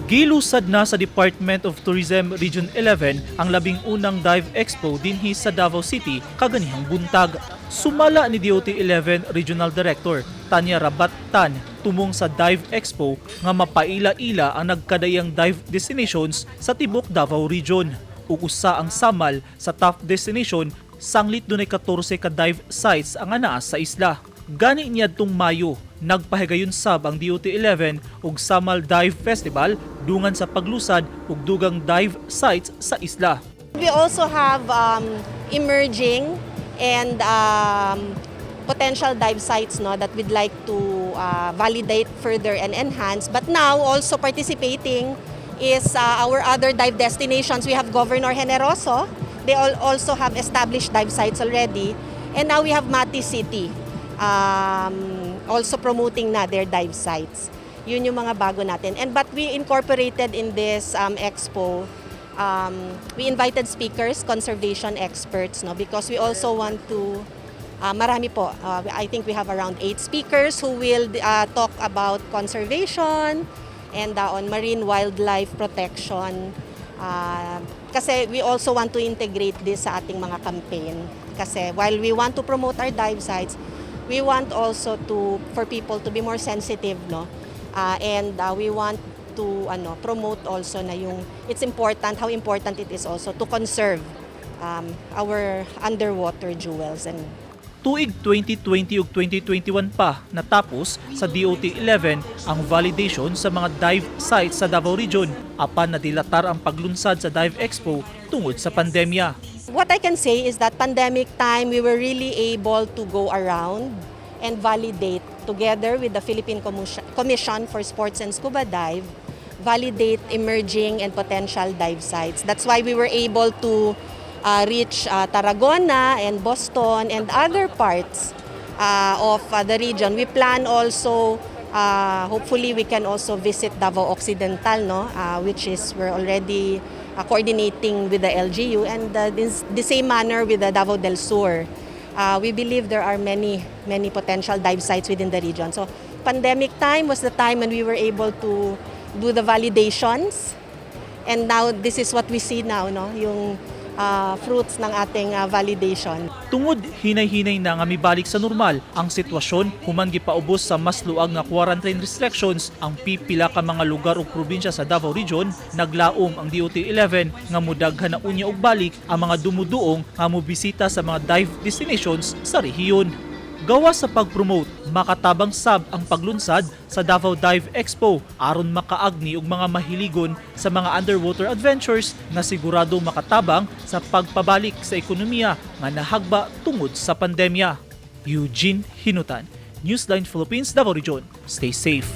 Gilusad na sa Department of Tourism Region 11 ang 11 dive expo dinhi sa Davao City kaganihang buntag. Sumala ni DOT 11 Regional Director Tanya Rabat Tan tumong sa Dive Expo nga mapaila-ila ang nagkadaiyang dive destinations sa tibok Davao Region. Ug usa ang Samal sa top destination, sanglit dunay 14 ka dive sites ang anaa sa isla. Gani niadtong Mayo, nagpahigayon sab ang DOT 11 ug Samal Dive Festival dungan sa paglusad ug dugang dive sites sa isla. We also have emerging and potential dive sites, no, that we'd like to validate further and enhance. But now also participating is our other dive destinations. We have Governor Generoso. They all also have established dive sites already. And now we have Mati City also promoting na their dive sites. Yun yung mga bago natin. And but we incorporated in this expo, we invited speakers, conservation experts, no, because we also want to marami po. I think we have around eight speakers who will talk about conservation and on marine wildlife protection. Kasi we also want to integrate this sa ating mga campaign. Kasi while we want to promote our dive sites, we want also to for people to be more sensitive, no? And we want to ano, promote also na yung it's important, how important it is also to conserve our underwater jewels and Tuig 2020 ug 2021 pa natapos sa DOT 11 ang validation sa mga dive sites sa Davao Region, apan nadilatar ang paglunsad sa Dive Expo tungod sa pandemya. What I can say is that pandemic time, we were really able to go around and validate together with the Philippine Commission for Sports and Scuba Dive, validate emerging and potential dive sites. That's why we were able to reach Tarragona and Boston and other parts of the region. We plan also, hopefully we can also visit Davao Occidental, no? Which is we're already coordinating with the LGU and the same manner with the Davao del Sur. We believe there are many, many potential dive sites within the region. So pandemic time was the time when we were able to do the validations. And now this is what we see now, no? Yung fruits ng ating validation. Tungod hinay-hinay na nga mibalik sa normal ang sitwasyon human gipaubos sa mas luag nga quarantine restrictions ang pipila ka mga lugar ug probinsya sa Davao Region, naglaom ang DOT 11 nga mudaghan na unya og balik ang mga dumuduong nga mobisita sa mga dive destinations sa rehiyon. Gawas sa pag-promote, makatabang sab ang paglunsad sa Davao Dive Expo aron makaagni og mga mahiligon sa mga underwater adventures nga sigurado makatabang sa pagpabalik sa ekonomiya nga nahagba tungod sa pandemya. Eugene Hinutan, Newsline Philippines, Davao Region. Stay safe.